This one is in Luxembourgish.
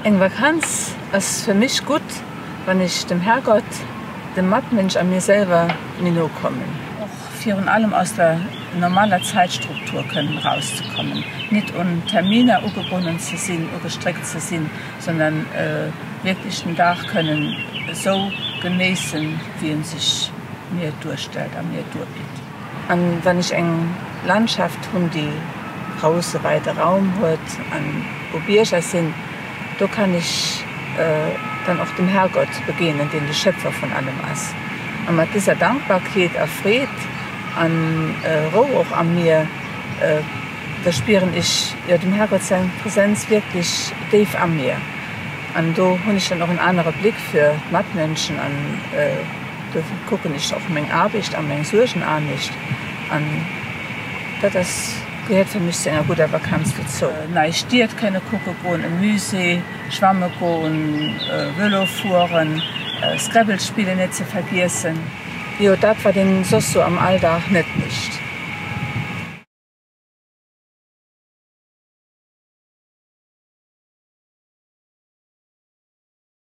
Eng Vakanz ass fir mech gutt, wann ech dem Herrgott, dem Matmënsch a mir selwer méi no kommen. Och virun allem aus der normaler Zäitstruktur kënnen erauszekommen, nit un Terminer ugebonnen ze sinn, ugestréckt ze sinn, sondern wierklech den Dag kënnen esou genéissen, wéi en sech mir duerstellt a mir duerbitt. An wann ech eng Landschaft hunn, déi grousse weide Raum huet an wou Bierger sinn, do kann ech dann och dem Herrgott begéinen, deen de Schöpfer vun allem ass. A mat dëser Dankbarkeet a Freed an Rou och a mir, da spieren ech jo dem Herrgott seng Präsenz wierklech déif a mir. An do hunn ech dann och en anere Blick fir d'Matmënschen an do kucken ech och meng Aarbecht a meng Suergen anescht. An dat ass, gehéiert fir mech zu enger gudder Vakanz dozou. Nei Stied kënne kucke goen, e Musée, schwamme goen, Vëlo fueren, Scrabble spillen net ze vergiessen. Jo, dat wat een soss sou am Alldag net mécht.